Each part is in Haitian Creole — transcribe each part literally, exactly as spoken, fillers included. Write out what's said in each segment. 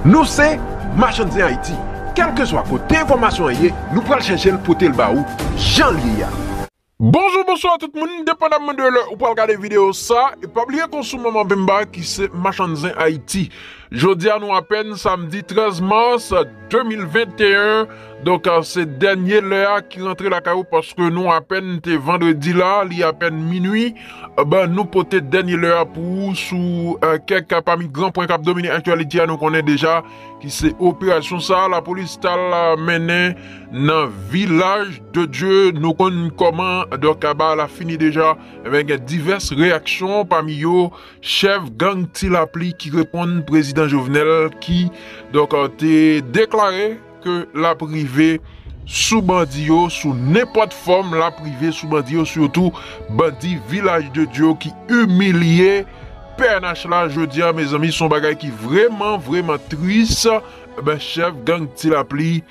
Nou se Machann Zen Ayiti. Kèlkeswa kote enfòmasyon an ye, nou pral chèche l pote l ba ou jan l ye a. Bonjou, bonswa tout moun, depandaman de lè ou pral gade videyo sa, e pa bliye ke w sou Manman Pemba ki se Machann Zen Ayiti. Jodi a nou apèn samdi trèz mas de mil venteyen, donk, eh, se dènye lè a ki rantre lakay ou paske nou apèn te vandredi la, li apèn minui. Eh ben, nou pote dènye lè a pou ou sou, eh, kèk pami gran pwen k ap domine aktyalite a. Nou konnen deja ki se operasyon sa a, lapolis t al, eh, mennen nan Vilaj de Dye. Nou konn kòman, donk, kaba la fini deja. Ebyen, gen divès reyaksyon, pami yo, chèf gang Ti Lapli ki reponn prezidan Jovenel ki, donk, eh, te deklare ke l ap rive sou bandi yo, sou nenpòt fòm, l ap rive sou bandi yo, sitou bandi Vilaj de Dye yo ki imilye P N H la jodi a, mezanmi, se yon bagay ki vrèman, vrèman tris. Ebyen, chèf gang Ti Lapli,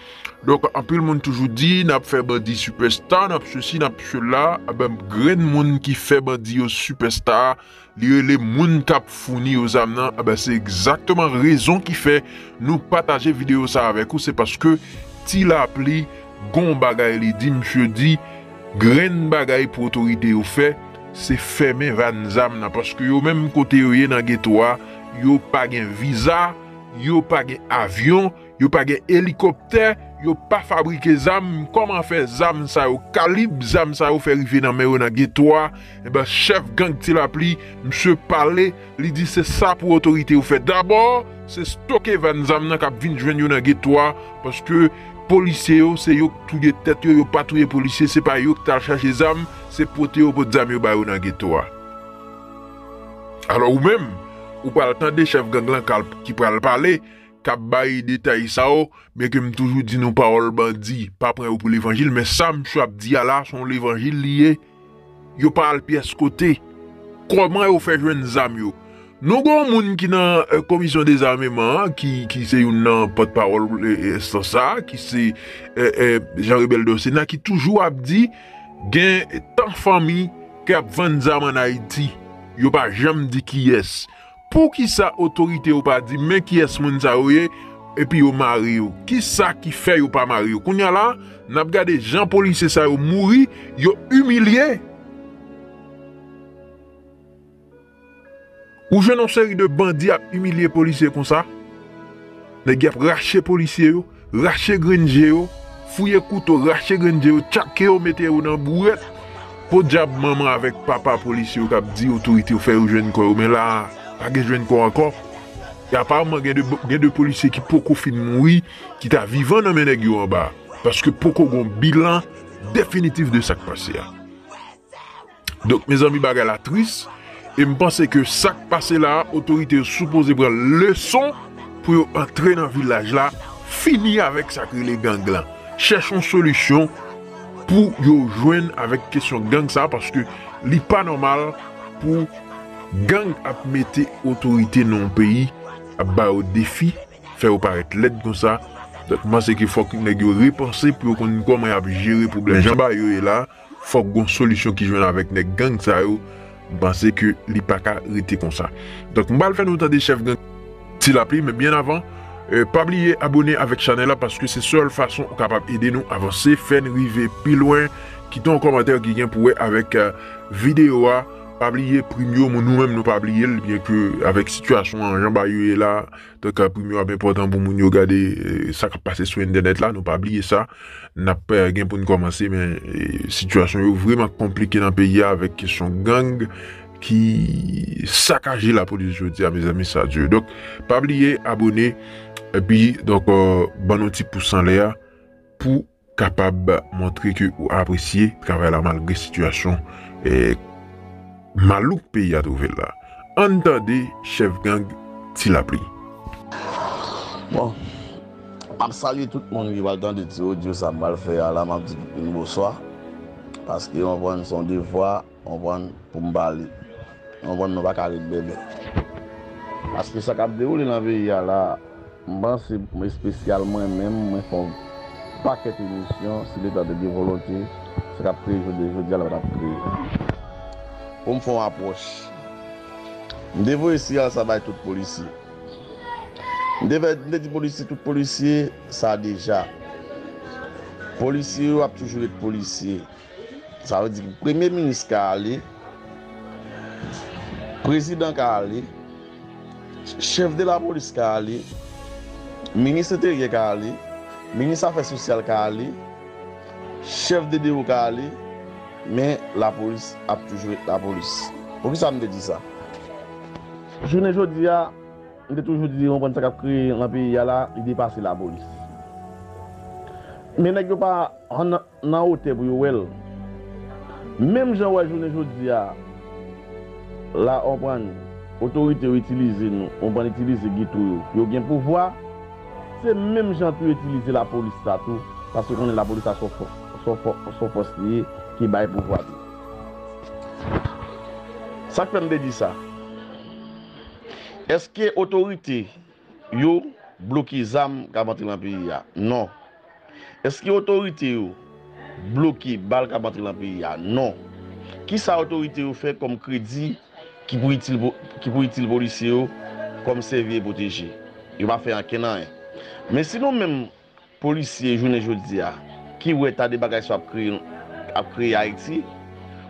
donk, anpil moun toujou di, n ap fè bandi sipèsta, n ap sesi, n ap sela. Ebyen, grenn moun ki fè bandi yo sipèsta, li rele moun k ap founi yo zam nan. Ebyen, se egzakteman rezon ki fè nou pataje videyo sa avèk ou, se paske Ti Lapli gon bagay li di, misye di, grenn bagay pou otorite yo fè, se fèmen vann zam nan, paske yo menm kote yo ye nan geto a, yo pa gen viza, yo pa gen avyon, yo pa gen elikoptè, yo pa fabrike zam. Kòman fè zam sa yo, kalib zam sa yo fè rive nan men yo nan geto a? Ebyen, chèf gang Ti Lapli, misye pale, li di se sa pou otorite yo fè. Dabò, se stoke vann zam nan k ap vin jwenn yo nan geto a, paske polisye yo, se yo k touye tèt yo, yo pa touye polisye, se pa yo ki t al chache zam, se pote yo pot zam yo ba yo nan geto a. Alò, ou menm, ou pral tande chèf gang lan k al, ki pral pale, k ap bay detay sa yo, byenke m toujou di nou pawòl bandi pa pran yo pou levanjil, men sa misye ap di a la, se yon levanjil li ye. Yo pa al pyès kote. Kòman yo fè jwenn zam yo? Nou gen yon moun ki nan, eh, komisyon dezameman an, ki, ki se youn nan pòtpawòl, eh, eh, enstans sa a, ki se, eh, eh, Jean Rebel Dosena, ki toujou ap di gen tan fanmi k ap vann zam ann Ayiti. Yo pa janm di kiyès. Poukisa otorite yo pa di men kiyès moun sa yo ye, epi yo mare yo? Kisa ki fè yo pa mare yo? Kounye a la, n ap gade jan polisye sa yo mouri, yo imilye. Ou jwenn yon seri de bandi ap imilye polisye konsa. Nèg y ap rache polisye yo, rache grenn je yo, fouye kouto, rache grenn je yo, tchake yo, mete yo nan bourèt. Podyab manman avèk papa polisye yo k ap di otorite yo fè yo jwenn kò yo, men la a, pa gen jwenn kò ankò. E aparamman, gen de, gen de polisye ki poko fin mouri, ki ta vivan nan men nèg yo anba a. Paske poko gon bilan definitif de sa k pase a. Donk, mezanmi, bagay la tris. E m panse ke sa k pase la a, otorite yo sipoze pran leson pou yo antre nan vilaj la, fini avèk sa k rele gang lan. Chèche yon solisyon pou yo jwenn avèk kesyon gang sa a, paske li pa nòmal pou gang ap mete otorite nan yon peyi, ap ba yo defi, fè yo parèt lèd konsa. Donk, m panse ke fòk nèg yo repanse pou yo konn kòman y ap jere pwoblèm. Jan bagay yo ye la, fòk gon solisyon ki jwenn avèk nèg gang sa yo. M panse ke li pa ka rete konsa. Donk, m pral fè nou tande chèf gang Ti Lapli, men byen avan, eh, pa bliye abone avèk chanèl la, paske se sèl fason ou kapab ede nou avanse, fè n rive pi lwen. Kite yon kòmantè ki gen pou wè avèk, eh, videyo a. Pa bliye prim yo, nou menm nou pa bliye l, byenke avèk sitiyasyon an, jan bagay yo ye la, donk, eh, prim yo ap enpòtan pou moun yo gade, eh, sa k ap pase sou entènèt la, nou pa bliye sa. N ap, eh, gen pou n kòmanse, men, eh, sitiyasyon yo vrèman konplike nan peyi a avèk kesyon gang ki sakaje lapolis jodi a, mezanmi, sa di. Donk, pa bliye abone, epi, donk, eh, ban nou ti pous anlè a pou kapab montre ke ou apresye travay la malgre sitiyasyon, eh, malouk peyi a twouve l la. Ann tande chèf gang Ti Lapli. Bon, m ap salye tout moun ki pral tande ti odyo sa m pral fè a la, m ap di tout moun bonswa. Paske, w konprann, se yon devwa, w konprann, pou m pale. W konprann, nou pa ka ret bèbè. Paske sa k ap dewoule nan peyi a la, m panse, mwen espesyal mwen menm, mwen fè yon pakèt emisyon, si Leta te gen volonte, sa k ap kreye jodi, jodi a la pa t ap kreye. Pou m fè yon apwòch, m te voye siyal sa bay tout polisye. M te fè, m te di polisye, tout polisye, sa deja. Polisye yo ap toujou ret polisye. Sa vle di premye minis ka ale, prezidan ka ale, chèf de lapolis ka ale, minis enteryè ka ale, minis afè sosyal ka ale, chèf de dewo ka ale, men lapolis ap toujou ret lapolis. Poukisa m te di sa? Jounen jodi a, m te toujou di, konprann sa k ap kreye nan peyi a la, li depase lapolis. Men nèg yo pa nan, nan wotè pou yo wè l. Menm jan w wè jounen jodi a, la, w konprann, otorite yo itilize nou, w konprann, itilize geto yo pou yo gen pouvwa, se menm jan tou yo itilize lapolis la tou, paske konnen lapolis la se yon fò-, se yon fò-, se yon fòs li ye ki bay pouvwa tou. Sa k fè m te di sa? Èske otorite yo bloke zam k ap antre nan peyi a? Non. Èske otorite yo bloke bal k ap antre nan peyi a? Non. Kisa otorite yo fè kòm kredi ki pou itil, ki pou itil polisye yo kòm sèvi e pwoteje? Yo pa fè ankenn anyen. Men si nou menm polisye jounen jodi a ki wè ta de bagay sa ap kreye, ap kreye Ayiti,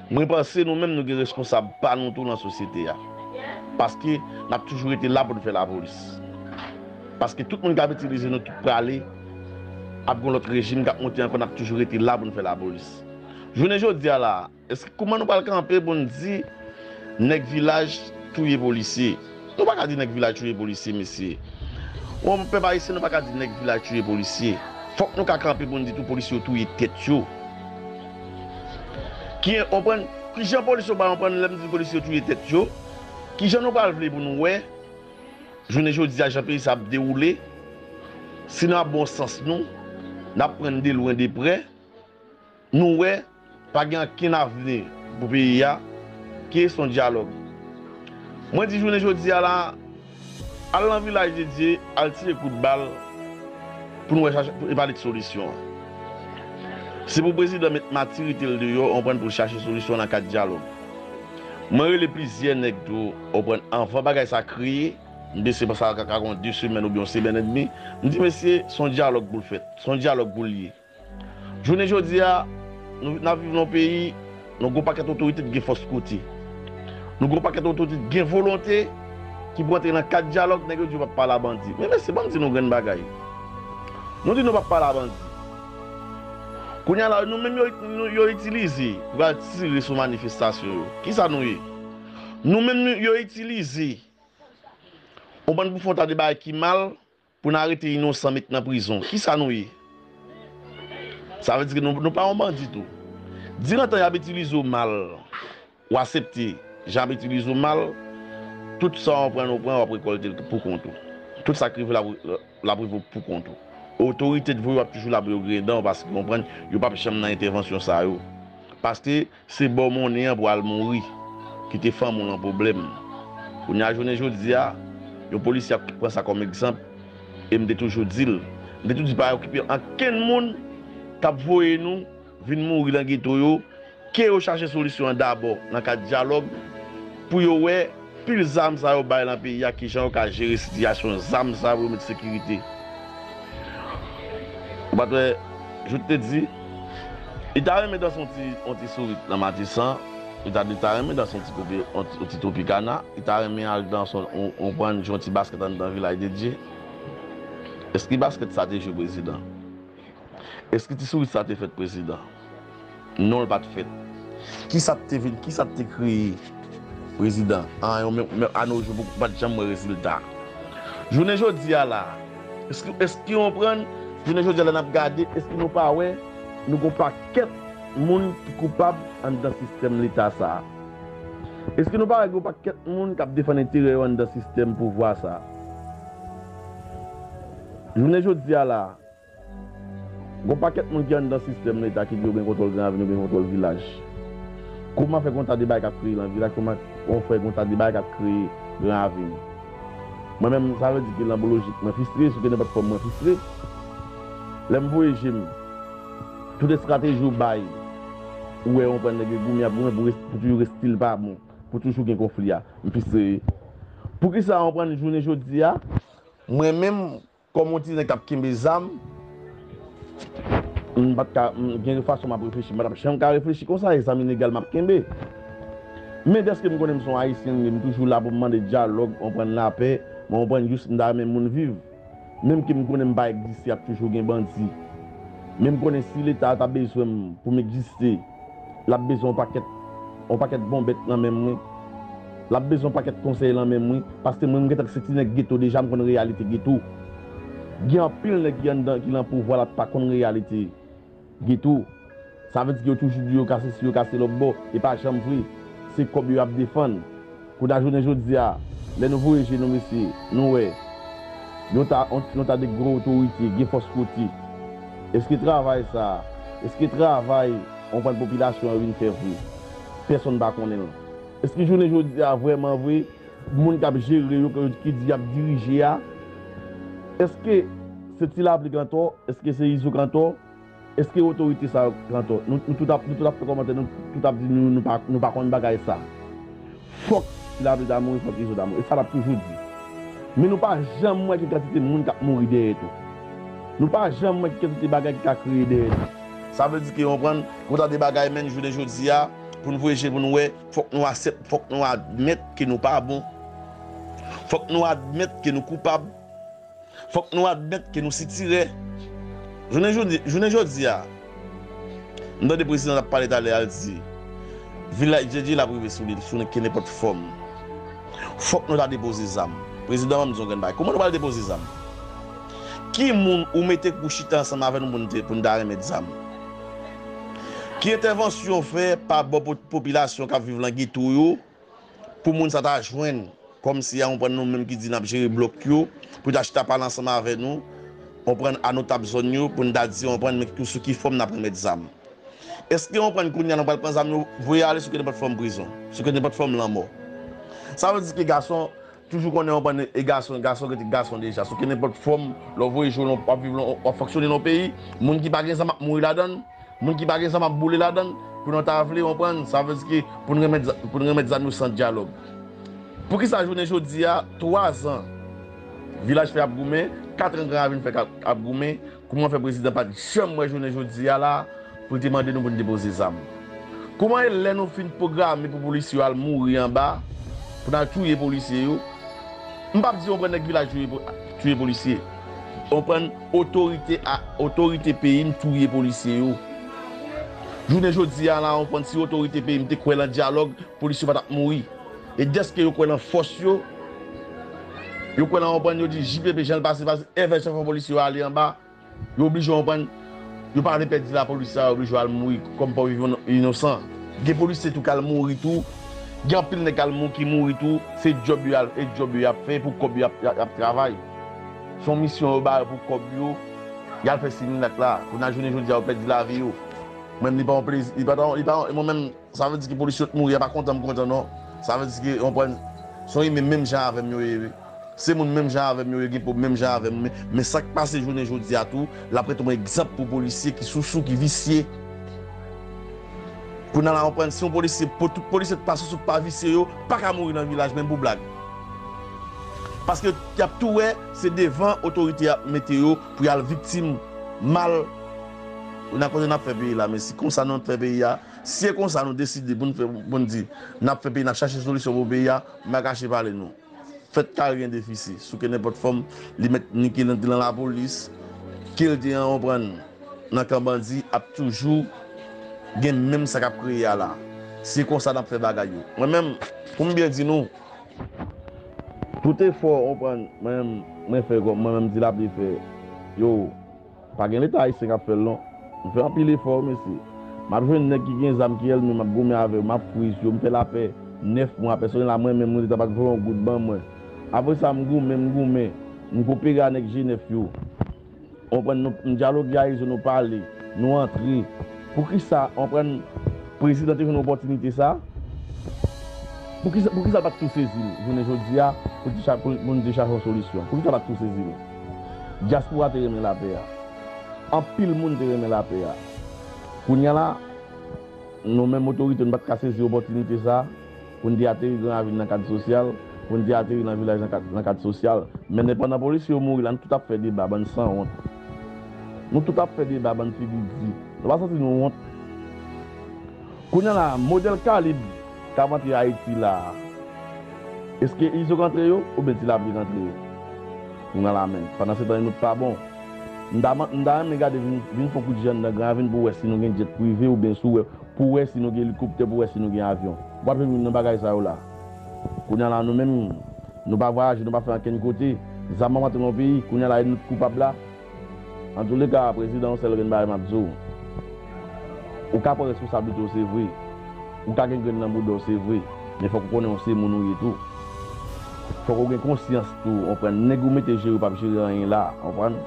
mwen panse nou menm nou gen reskonsab pa nou tou nan sosyete a. Paske n ap toujou rete la pou n fè lapolis. Paske tout moun k ap itilize nou, tout prale, ap gen lòt rejim k ap monte ankò, n ap toujou rete la pou n fè lapolis. Jounen jodi a la, èske kouman nou pral kanpe pou n di nèg vilaj touye polisye? Nou pa ka di nèg vilaj touye polisye, mesye. Yon pèp ayisyen, nou pa ka di nèg vilaj touye polisye. Fòk nou ka kanpe pou n di tou polisye yo touye tèt yo. Ki, konprann, kijan polisye yo pa konprann lè m di polisye yo touye tèt yo? Kijan nou pral vle pou nou wè, jounen jodi a, jan peyi sa ap dewoule, si n ap bon sans nou, n ap pran de lwen de prè, nou wè, pa gen ankenn avni pou peyi a, ki se yon dyalòg. Mwen di jounen jodi a la, al nan Vilaj de Dye, al tire kout bal, pou n wè chache, pou, e pale de solisyon an. Se pou prezidan met matirite l deyò, w konprann, pou l chache solisyon nan kad dyalòg. Mwen rele plizyè nèg tou, w konprann, anvan bagay sa kreye, m panse sa ka, ka gon de semèn oubyen yon semèn edmi, m di, mesye, se yon dyalòg pou l fèt, se yon dyalòg pou l ye. Jounen jodi a, nou, n ap viv nan yon peyi, nou gon pakèt otorite ki gen fòs kote. Nou gon pakèt otorite ki gen volonte, ki pou antre nan kad dyalòg, nèg yo di yo p ap pale a bandi. Men mesye, ban m di nou grenn bagay. Nou di nou p ap pale a bandi. Kounye a la, nou menm yo, nou, yo itilize pou al tire sou manifestasyon yo. Kisa nou ye? Nou menm nou, yo itilize yon bann pou fè yon ta de bagay ki mal, pou n arete inosan, met nan prizon. Kisa nou ye? Sa vle di ke nou, nou pa yon bandi tou. Diran tan y ap itilize w mal, w aksepte jan y ap itilize w mal, tout sa w pran, w pran, w ap rekòlte l pou kont ou. Tout sa k rive w, l ap, l ap rive w pou kont ou. Otorite t voye w ap toujou la pou yo griyen dan w, paske w konprann, yo p ap janm nan entèvansyon sa yo. Paske se ba w monnen an pou al mouri, kite fanmi w nan pwoblèm. Kounye a jounen jodi a, yon polisye ap pran sa kòm egzanp, e m te toujou di l, m te toujou di pa okipe ankenn moun k ap voye nou vin mouri nan geto yo, ke yo chache solisyon an dabò nan kad dyalòg, pou yo wè pil zam sa yo bay nan peyi a, kijan yo ka jere sitiyasyon zam sa yo pou yo met sekirite. Ou pa t wè, Jout te di, li ta renmen danse yon ti, yon ti sourit nan Matisan, li ta, li ta renmen danse yon ti kopi, yon ti, yon ti Tropicana, li ta renmen al danse yon, yon, yon prann jwe yon ti baskèt anndan Vilaj de Dye. Èske baskèt sa te jwe prezidan? Èske ti sourit sa te fèt prezidan? Non, l pa t fèt. Kisa t te vin, kisa t te kreye? Prezidan, an, yo menm, menm a no jou, nou pa t janm wè rezilta. Jounen jodi a la, èske, èske w konprann? Jounen jodi a la, n ap gade, èske nou pa wè nou gon pakèt moun ki koupab anndan sistèm leta sa a? Èske nou pa wè gon pakèt moun k ap defann enterè yo anndan sistèm pouvwa sa a? Jounen jodi a la, gon pakèt moun ki anndan sistèm leta ki di yo gen kontwòl Gran Ravin, yo gen kontwòl vilaj. Kòman fè gon ta de bagay k ap kreye nan vilaj? Kòman fè gon ta de bagay k ap kreye Gran Ravin? Mwen menm, sa vle di ke nan bon lojik, mwen fristre, sou ke nenpòt fòm mwen fristre. Lè m voye je m, tout estrateji w bay, ou wè, w konprann, nèg yo goumen, ap goumen pou res-, pou toujou reste l pa bon, pou toujou gen konfli a. M fristre. Poukisa, w konprann, jounen jodi a, Mwen menm, kòm yon ti nèg k ap kenbe zam, m pa t ka, m, gen yon fason m ap reflechi. M pa t ap janm ka reflechi konsa, e zam ilegal m ap kenbe. Men dèske m konnen m se yon Ayisyen, m toujou la pou m mande dyalòg, konprann lapè, mwen konprann jis m ta renmen moun viv. Menm ke m konnen m pa egziste, ap toujou gen bandi. Men m konnen si Leta ta bezwen m pou m egziste, l ap bezwen yon pakèt, yon pakèt bonbèt nan men mwen. L ap bezwen yon pakèt konsèy nan men mwen. Paske mwen, m gentan se ti nèg geto deja, m konn reyalite geto. Gen anpil nèg ki anndan, ki nan pouvwa la, pa konn reyalite geto. Sa vle di ke yo toujou di yo ka sesi, yo ka se lòt bò. E pa janm vre. Se kòb yo y ap defann. Kounye a jounen jodi a, lè nou voye je nou, mesye, nou wè yon ta, yon, yon ta de gwo otorite, gen fòs kote. Èske travay sa, èske travay yon bann popilasyon an vin fè vre? Pèsonn pa konnen l. Èske jounen jodi a, vrèman vre, moun k ap jere yo, ki di y ap dirije a, èske se Ti Lapli k antò? Èske se Izo k antò? Èske otorite sa yo k antò? Nou, nou tout ap, nou tout ap fè kòmantè, nou tout ap di nou, nou pa, nou pa konn bagay sa. Fòk Ti Lapli ta mouri, fòk Izo ta mouri. E sa n ap toujou di. Men nou pa janm wè ki kantite moun k ap mouri dèyè tou. Nou pa janm wè ki kantite bagay ki ka kreye dèyè tou. Sa vle di ke, konprann, konsa de bagay, menm jounen jodi a, pou n voye je pou n wè, fòk nou aksep-, fòk nou admèt ke nou pa bon. Fòk nou admèt ke nou koupab. Fòk nou admèt ke nou sitirè. Jounen jodi, jounen jodi a, m tande prezidan t ap pale talè a, l di, vilaj Djedje l ap rive sou li, sou kenenpòt fòm. Fòk nou ta depoze zam. Prezidan, ban m di yon grenn bagay. Kòman nou pral depoze zam? Ki moun ou mete pou chita ansanm avè nou pou n te, pou n ta remèt zam? Ki entèvansyon w fè pa bò po-, popilasyon k ap viv nan geto yo, pou moun sa ta jwenn, kòmsi a, konprann, nou menm ki di n ap jere blòk yo, pou ta chita pale ansanm avè nou, konprann, a notab zòn yo, pou n ta di, konprann, men tou sou ki fòm n ap remèt zam. Èske, konprann, kounye a nou pral pran zam yo, voye ale sou kenenpòt fòm prizon, sou kenenpòt fòm lanmò? Sa vle di ke gason toujou konnen, konprann, e gason, gason rete gason deja, sou kenenpòt fòm, lè w voye je w, w ap viv, w ap fonksyone nan yon peyi, moun ki pa gen zam ap mouri ladan l, moun ki pa gen zam ap boule ladan l, pou nou ta vle, konprann, sa vle di ke pou n remèt, pou n remèt zam yo san dyalòg. Poukisa jounen jodi a, twa zan, Vilaj Fè ap goumen, kat an Gran Ravin fè ap, ap goumen, kòman fè prezidan pa t janm wè jounen jodi a la, pou l te mande nou pou n depoze zam? Kòman e lè nou fin pwograme pou polisye yo al mouri anba, pou n al touye polisye yo, m p ap di, konprann, nèg vilaj touye po-, touye polisye. Konprann, otorite a, otorite peyi m touye polisye yo. Jounen jodi a la, konprann, si otorite peyi m te kwè nan dyalòg, polisye yo pa t ap mouri. E dèske yo kwè nan fòs yo, yo kwè nan, konprann, yo di J P P jan l pase, pase, envès yo fè polisye yo ale anba, yo oblije, konprann, yo pa vle pèdi lapolis la, yo oblije al mouri kòm pòv inosan. Gen polisye tou k al mouri tou. Gen anpil nèg k al mou-, ki mouri tou. Se djòb yo al, e djòb yo y ap fè, pou kòb yo y ap, y ap, y ap travay. Se yon misyon yo ba yo pou kòb yo. Y al fè Siminak la. Kounye a jounen jodi a, yo pèdi lavi yo. Mwen menm, li pa yon plezi, li pa, li pa, mwen menm, sa vle di ke polisye yo t mouri a, pa kontan m kontan non. Sa vle di ke, konprann, se yon imen menm jan avè m yo ye wi. Se moun menm jan avè m yo ye, gen pwob menm jan avè m. Men, men sa k pase jounen jodi a tou, l ap rete yon egzanp pou polisye ki sousou, ki visye. Kounye a la, konprann, si yon polisye, pou tout polisye t pa sousou, t pa visye, yo pa ka mouri nan vilaj, menm pou blag. Paske y ap tou wè, se devan otorite y ap mete yo pou y al viktim mal. Nan kote n ap fè peyi la, men si konsa nou ap fè peyi a, si e konsa nou deside pou n fè, pou n di, n ap fè peyi, n ap chache solisyon pou peyi a, m pa kache pale nou. Fèt kare gen defisi, sou kenenpòt fòm, li mèt ni ke l te nan lapolis, ke l te an, konprann, nan kan bandi, ap toujou gen menm sa k ap kreye a la. Se konsa n ap fè bagay yo. Mwen menm, pou m byen di nou, tout efò, konprann, mwen menm, mwen fè kòm, mwen menm Ti Lapli fè, yo, pa gen Leta ayisyen k ap fè l non. M fè anpil efò, mesye. M ap jwenn nèg ki gen zam ki èlme, m ap goumen avè yo, m ap friz yo, m fè lapè nèf mwa, pèsonèl la mwen menm, mwen Leta pa t voye yon goud ban mwen. Apre sa, m goumen, m goumen, m kopere a nèg G nèf yo. Konprann, nou, m dyaloge a Izo, nou pale, nou antre. Poukisa, konprann, prezidan te jwenn opòtinite sa? Poukisa, poukisa l pa t tou sezi l jounen jodi a pou, pou, pou n te chache yon solisyon? Poukisa l pa t tou sezi l? Dyaspora te renmen lapè a. Anpil moun te renmen lapè a. Kounye a la, nou menm otorite, nou pa t ka sezi opòtinite sa pou n te ateri Gran Ravin nan kad sosyal, Pou n te ateri nan vilaj nan kad, nan kad sosyal. Men pandan polisye yo mouri la, nou tout ap fè deba, bann sanwont. Nou tout ap fè deba, bann figi di. Nou pa santi nou wont? Kounye a la, modèl kalib k ap antre Ayiti la a, èske Izo k antre yo oubyen Ti Lapli k antre yo? Kounye a la menm. Pandan se tan, nou pa bon. M ta, m ta renmen gade vin, vin fè yon kout je anndan Gran Ravin pou wè si nou gen djèt prive oubyen si w wè, pou wè si nou gen elikoptè, pou wè si nou gen avyon. Ou pa t vin nan bagay sa yo la. Kounye a la, nou menm, nou pa vwayaje, nou pa fè ankenn kote. Zam ap antre nan peyi, kounye a la, e nou k koupab la. Antouleka, prezidan, yon sèl grenn bagay m ap di w. Ou ka pran responsablite w, se vre. Ou ka gen grenn nan bouda w, se vre. Men fòk ou konnen w se moun ou ye tou. Fòk ou gen konsyans tou, w konprann. Nèg ou mete jere yo p ap jere anyen la, w konprann.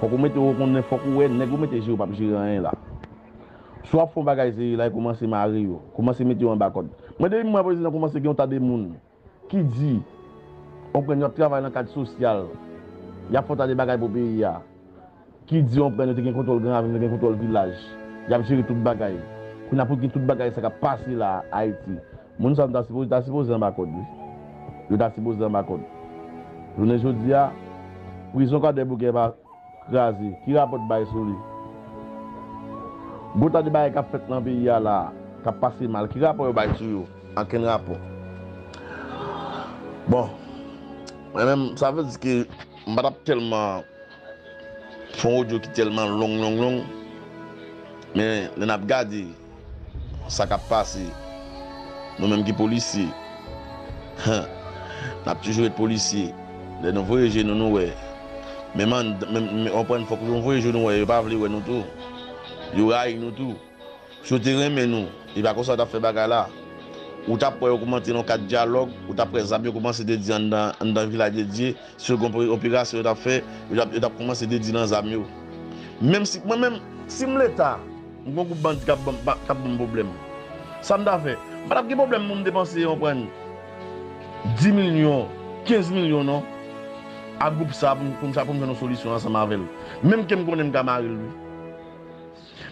Fòk ou mete, ou konnen, fòk ou wè nèg ou mete jere yo p ap jere anyen la. Si w ap fè yon bagay serye la, e kòmanse mare yo. Kòmanse mete yo anba kòd. Mwen, depi m wè prezidan kòmanse gen yon ta de moun ki di, w konprann, y ap travay nan kad sosyal, y ap fè yon ta de bagay pou peyi a, ki di, w konprann, yo te gen kontwòl Gran Ravin, yo te gen kontwòl vilaj, y ap jere tout bagay. Kounye a pou gen tout bagay sa k ap pase la a Ayiti. Moun sa yo ta sipoze, ta sipoze anba kòd, wi. Yo ta sipoze anba kòd. Jounen jodi a, prizon Kwadèboukè pa kraze, ki rapò t bay sou li? Gwo ta de bagay k ap fèt nan peyi a la a, k ap pase mal, ki rapò yo bay sou yo? Ankenn rapò. Bon, mwen menm, sa vle di ke m pa t ap tèlman fè yon odyo ki tèlman long, long, long, men lè n ap gade, sa k ap pase. Nou menm ki polisye, n ap toujou ret polisye. Lè nou voye je nou, nou wè. Menm, menm, menm, w konprann, fòk nou voye je nou wè. Yo pa vle wè nou tou. Yo rayi nou tou. Si yo te renmen nou, e pa konsa yo t ap fè bagay la. Ou t ap wè yo kòmanse nan kad dyalòg, ou t ap wè zam yo kòmanse dedye anndan, anndan Vilaj de Dye. Si yo gen yon operasyon yo t ap fè, yo t ap, yo t ap kòmanse dedye nan zam yo. Menm si, mwen menm, si m Leta, m gen yon gwoup bandi k ap ban, ba, k ap ban m pwoblèm. Sa m ta fè? M pa t ap gen pwoblèm pou m depanse, w konprann, dis milyon, kenz milyon non, a gwoup sa pou m, pou m, pou m jwenn yon solisyon ansanm avè l. Menm ke m konnen m ka mare l, wi.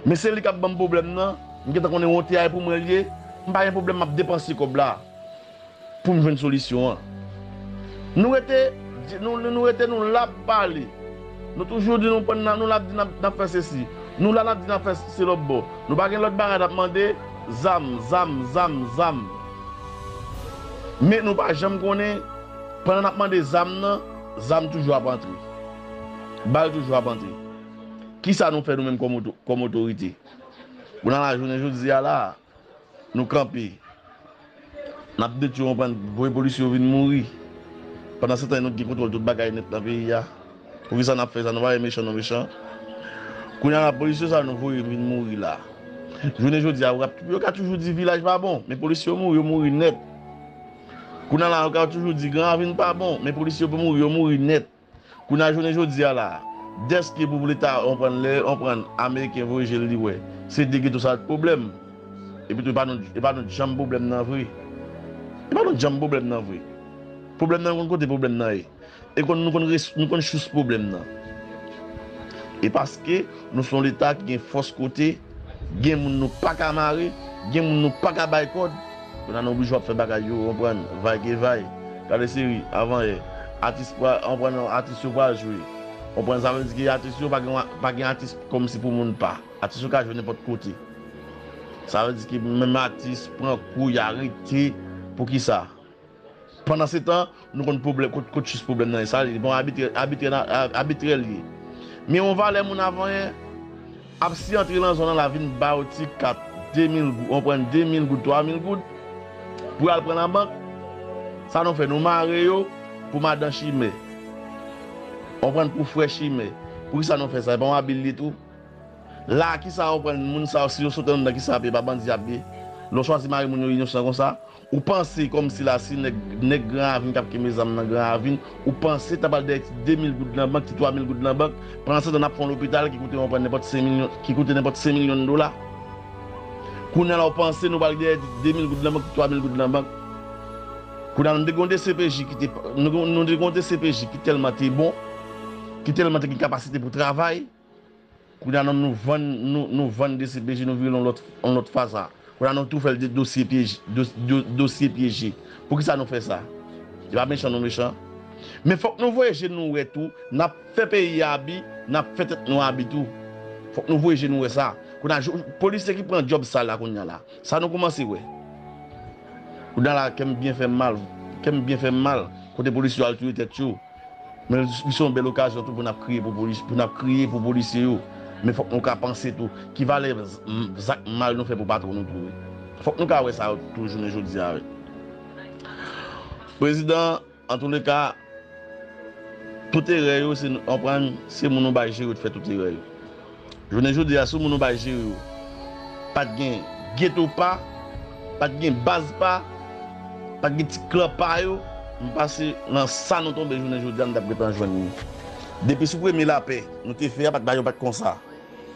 Men se li k ap ban m pwoblèm nan, m gentan konnen wonte a e pou mwen l ye, m pa gen pwoblèm, m ap depanse kòb la pou m jwenn solisyon an. Nou rete, nou, nou, nou rete, nou la ap pale. Nou toujou di nou pran nan, nou la ap di n ap, n ap fè sesi. Nou la n ap di n ap fè se lòt bò. Nou pa gen lòt bagay n ap mande, zam, zam, zam, zam. Men nou pa janm konnen, pandan n ap mande zam nan, zam toujou ap antre. Bal toujou ap antre. Kisa nou fè nou menm kòm oto-, kòm otorite? Kounye a la, jounen jodi a la, nou kanpe. N ap detwi, w konprann, voye polisye yo vin mouri. Pandan se tan, nou gen kontwòl tout bagay nèt nan peyi a. Poukisa n ap fè sa? Nou pa wè mechan nou mechan? Kounye a la, polisye sa yo nou voye vin mouri la. Jounen jodi a, yo ka, yo ka toujou di vilaj pa bon, men polisye yo mouri, yo mouri nèt. Kounye a la, yo ka toujou di Gran Ravin pa bon, men polisye yo mouri, yo mouri nèt. Kounye a jounen jodi a la, dèske pou Leta, w konprann, lè, w konprann, Ameriken voye je l li wè, se de geto sa k pwoblèm. Epi tou, e pa nou, e pa nou janm pwoblèm nan vre. E pa nou janm pwoblèm nan vre. Pwoblèm nan, nou konn kote pwoblèm nan ye. E konn, nou konn res-, nou konn sous pwoblèm nan. E paske nou se yon Leta ki gen fòs kote, gen moun nou pa ka mare, gen moun nou pa ka bay kòd. Kounye a nou oblije ap fè bagay yo, w konprann, vay ke vay. Gade seri, avan yè, atis pral, w konprann, atis yo pral jwe. W konprann, sa vle di ke atis yo pa gen, pa gen atis kòmsi pou moun pa. Atis yo ka jwe nenpòt kote. Sa vle di ke menm atis pran kou, y arete. Poukisa? Pandan se tan, nou konn pwoblèm, kot, kot sous pwoblèm nan ye. Sa li, bon, abitrè, abitrè, abitrè li ye. Men yon valè moun avan yè, ap si antre nan zòn nan la vin ba yo ti kat de mil goud, w konprann, de mil goud, twa mil goud, pou y al pran nan bank. Sa nou fè, nou mare yo pou madan chimè. W konprann, pou frè chimè. Poukisa nou fè sa? E pa yon abi l ye tou? La, kisa w konprann moun sa yo, si yo sot anndan, kisa y ap ye? Pa bandi y ap ye? Lè w chwazi mare moun yo inosan konsa, ou panse kòmsi la, si nèg, nèg Gran Ravin k ap kenbe zam nan Gran Ravin, ou panse ta pral dèyè ti de mil goud nan bank, ti twa mil goud nan bank, pandan se tan n ap fè yon lopital ki koute, w konprann, nenpòt senk milyon, ki koute nenpòt senk milyon dola? Kounye a la, w panse nou pral dèyè ti de mil goud nan bank, ti twa mil goud nan bank? Kounye a, nou te gen yon D C P J ki te, nou, nou te gen yon D C P J ki tèlman te bon, ki tèlman te gen kapasite pou travay, Kounye a nou, nou vann, nou, nou vann D C P J, nou vire l yon lòt, yon lòt fason. Kounye a nou tou fè l de dosye pyeje, dos-, do-, dosye pyeje. Poukisa nou fè sa? E pa mechan nou mechan. Men fòk nou voye je nou wè tou, n ap fè peyi a abi, n ap fè tèt nou abi tou. Fòk nou voye je nou wè sa. Kounye a, jou- polisye ki pran djòb sal la kounye a la, sa nou kòmanse wè. Kounye a la, kè m byen fè m mal, kè m byen fè m mal, kote polisye yo al touye tèt yo. Men li se yon bèl okazyon tou pou n ap kriye pou polis, pou n ap kriye pou polisye yo. Men fòk nou ka panse tou, ki valè z- m- zak mal nou fè pou patwon nou tou wi. Fòk nou ka wè sa tou jounen jodi a wi. Prezidan, antouleka, tout erè yo, se, konprann, se moun ou bay jere yo te fè tout erè yo. Jounen jodi a, si moun ou bay jere yo, pa t gen geto pa, pa t gen baz pa, pa t gen ti klan pa yo, m panse nan sa nou tonbe jounen jodi a, nou t ap gentan jwenn li. Depi sou premye lapè, nou te fè a, pa t ba yo pa t konsa.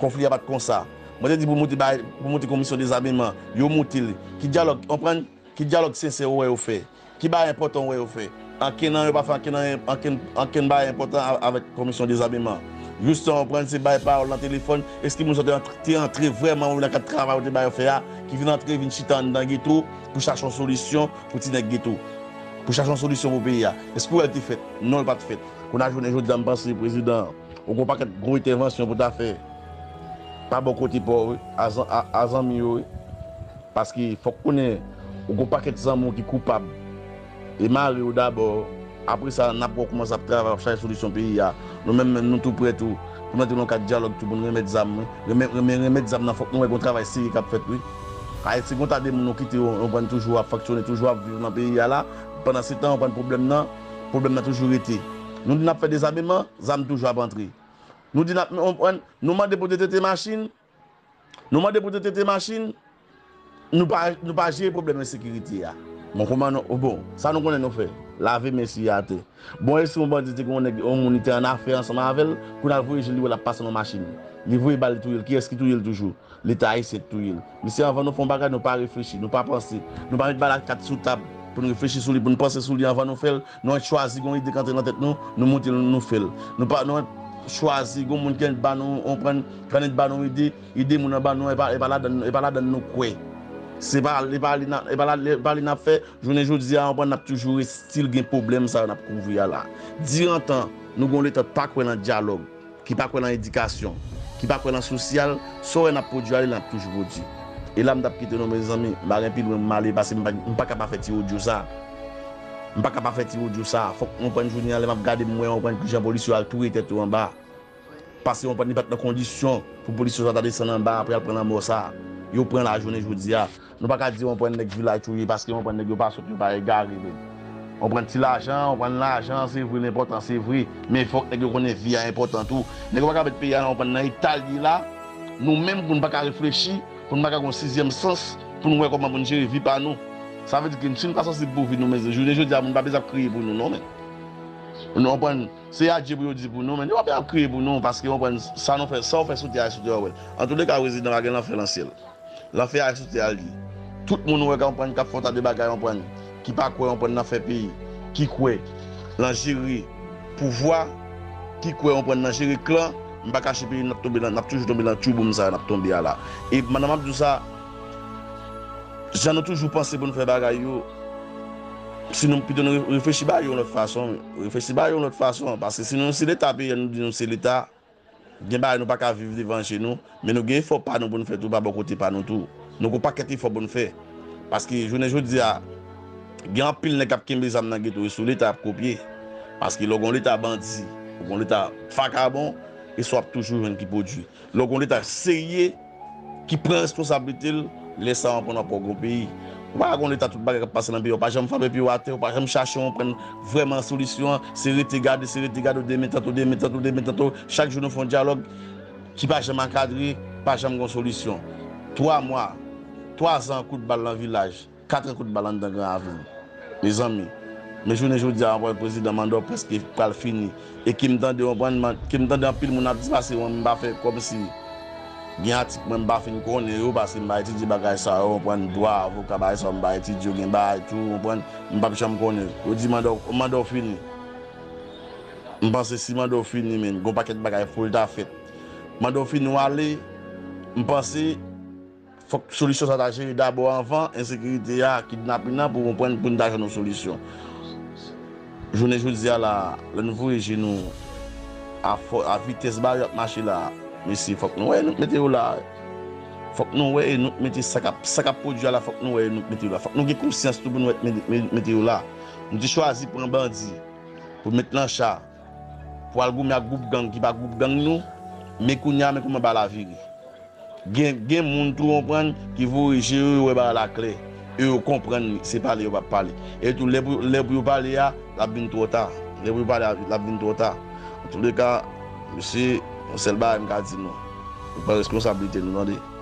Konfli a pa t konsa. Mwen te di pou moute bay, pou moute komisyon dezameman, yo moute l. Ki dyalòg, konprann? Ki dyalòg sensè ou wè yo fè? Ki bagay enpòtan ou wè yo fè? Ankenn nan yo pa fè ankenn, ankenn, ankenn bagay enpòtan a- avèk komisyon dezameman. Jis sa, konprann, se bay pawòl nan telefòn. Èske moun sa te antre, te antre vrèman wi nan kad travay ou te ba yo fè a, ki vin antre, vin chita anndan geto pou chache yon solisyon pou ti nèg geto, pou chache yon solisyon pou peyi a? Èske w wè l te fèt? Non, l pa t fèt. Kounye a jounen jodi a, m panse prezidan, ou gen yon pakèt gwo entèvansyon pou ta fè pa bò kote pa w wi, a zan- a- a zanmi yo wi. Paske fòk konnen ou gon pakèt zanmi w ki koupab. E mare yo dabò. Apre sa, n ap wè w kòman sa ap travay, w ap chache solisyon peyi a. Nou menm, menm nou tou prè tou. Pou n antre nan yon kad dyalòg tou, pou n remèt zam, wi. Renmen, renmen, remèt zam nan, fòk nou wè gon travay serye k ap fèt, wi. Ayiti gon ta de moun nou kite yo, yo pran toujou ap fonksyone, toujou ap viv nan peyi a la. Pandan se tan, yo pran pwoblèm nan, pwoblèm nan toujou rete. Nou di n ap fè dezameman, zam toujou ap antre. Nou di n ap, nou, nou mande pou detete machin, Nou mande pou detete machin, nou pa, nou pa jere pwoblèm ensekirite a. Bon, kòman nou, bon, sa nou konnen nou fè, lave men siye atè. Bon, e si yon bandi te gen yon nèg, yon moun li te annafè ansanm avè l, kounye a l voye je l, li wè l ap pase nan machin. Li voye bal, li touye l. Kiyès ki touye l toujou? Leta ayisyen ki touye l. Misye, anvan nou fè yon bagay, nou pa reflechi, nou pa panse, nou pa met bal a kat sou tab pou n reflechi sou li, pou n panse sou li anvan nou fè l. Nou chwazi gon ide k antre nan tèt nou, nou moute l, nou fè l. Nou pa, nou chwazi gon moun ki annik ba nou, konprann, ki annik ba nou ide, ide moun nan ba nou, e pa, e pa ladann, e pa ladann nou kwè. Se pa, e pa li n a, e pa la, e pa li n ap fè. Jounen jodi a, konprann, n ap toujou still gen pwoblèm sa yo n ap kouvri a la. Dirantan, nou gon Leta k pa kwè nan dyalòg, ki pa kwè nan edikasyon, ki pa kwè nan sosyal, sa w wè n ap pwodui ale, n ap toujou pwodui. E la m t ap kite nou, mezanmi, m pa gen pi lwen m ale, paske m pa, m pa ka pa fè ti odyo sa. M pa ka pa fè ti odyo sa. Fòk mwen pran jounen an, lè m ap gade, m wè, mwen pran kijan polisye yo al touye tèt yo anba. Paske mwen pran li pa t nan kondisyon pou polisye sa ta desann anba apre al pran lanmò sa. Yo pran la jounen jodi a. Nou pa ka di mwen pran nèg vilaj touye, paske mwen pran nèg yo pa sòt, yo pa egare, men. Mwen pran ti lajan, mwen pran lajan, se vre, l enpòtan, se vre. Men fòk nèg yo konnen vi a enpòtan tou. Nèg yo pa ka met peyi a nan, mwen pran nan eta l ye la. Nou menm, pou n pa ka reflechi, pou n pa ka gen yon sizyèm sans, pou n wè kòman pou n jere vi pa nou. Sa vle di ke si n pa sansib pou vi nou, men jounen jodi a, moun pa bezwen ap kriye pou nou, non, men. Nou konprann, se adye pou yo di pou nou, men yo pa bezwen ap kriye pou nou, paske, konprann, sa nou fè, sa w fè sou tè a, sou tè a, w wè l. Antouleka, prezidan pa gen lanfè nan syèl. Lanfè a sou tè a l ye. Tout moun ou wè k ap konprann, k ap fè yon ta de bagay, konprann, ki pa kwè, konprann, nan fè peyi, ki kwè nan jere pouvwa, ki kwè, konprann, nan jere klan, m pa kache peyi, n ap tonbe nan, n ap toujou tonbe nan tchouboum sa yo n ap tonbe a la. E pandan m ap di w sa, jan nou toujou panse pou n fè bagay yo, si nou pito nou re- reflechi ba yo yon lòt fason, reflechi ba yo yon lòt fason, paske si nou se Leta peyi a, nou di nou se Leta, gen bagay nou pa ka viv devan je nou, men nou gen efò pa nou pou n fè tou, pa bò kote pa nou tou. Nou gen yon pakèt efò pou n fè. Paske jounen jodi a, gen anpil nèg k ap kenbe zam nan geto, e sou Leta y ap kopye. Paske lè w gen yon Leta bandi, ou gen yon Leta vakabon, e sa w ap toujou jwenn ki pwodui. Lè w gen yon Leta serye, ki pran responsablite l, lè sa a w ap pran w ap wè w gen yon peyi. Ou pa ka gen yon Leta tout bagay k ap pase nan peyi a, ou pa janm frape pye w atè, ou pa janm chache yon pran vrèman solisyon an, se rete gade, se rete gade, w demen tanto, demen tanto, demen tanto, chak jou nou fè yon dyalòg ki pa janm ankadre, pa janm gen yon solisyon. Twa mwa, twa zan kout bal nan vilaj, kat an kout bal anndan Gran Ravin. Mezanmi, men jounen jodi a, w konprann, prezidan manda w prèske pral fini. E ke m tande, w konprann, man- ke m tande anpil moun ap di, paske mwen, m pa fè kòmsi gen atik mwen, m pa fin konnen yo, paske m pa etidye bagay sa yo, w konprann, dwa, avoka, bagay sa yo, m pa etidye yo, gen bagay tou, w konprann, m p ap janm konnen. Yo di manda w, manda w fini. M panse si manda w fini, men, gon pakèt bagay fò l ta fèt. Manda w fini, w ale, m panse, fòk solisyon sa ta jere dabò anvan ensekirite a, kidnapin nan, pou konprann, pou n ta jwenn yon solisyon. Jounen jodi a la, lè nou voye je nou a, fò, a vitès ba yo ap mache la, mesye, fòk nou wè e nou k mete yo la. Fòk nou wè e nou k mete sa k ap, sa k ap pwodui a la, fòk nou wè e nou k mete yo la. Fòk nou gen konsyans tou pou nou wè mete, mete yo la. Nou te chwazi pran bandi pou met nan cha, pou al goumen ak gwoup gang ki pa gwoup gang nou, men kounye a, men kòman bagay la vire. Gen, gen moun tou, konprann, ki voye je yo, yo wè bagay la klè. E yo konprann se pale yo p ap pale. E tou, lè pou, lè pou yo pale a, l ap vin twò ta. Lè pou yo pale a, l ap vin twò ta. Antouleka, mesye, yon sèl bagay m ka di nou. Nou pran responsablite nou, tande.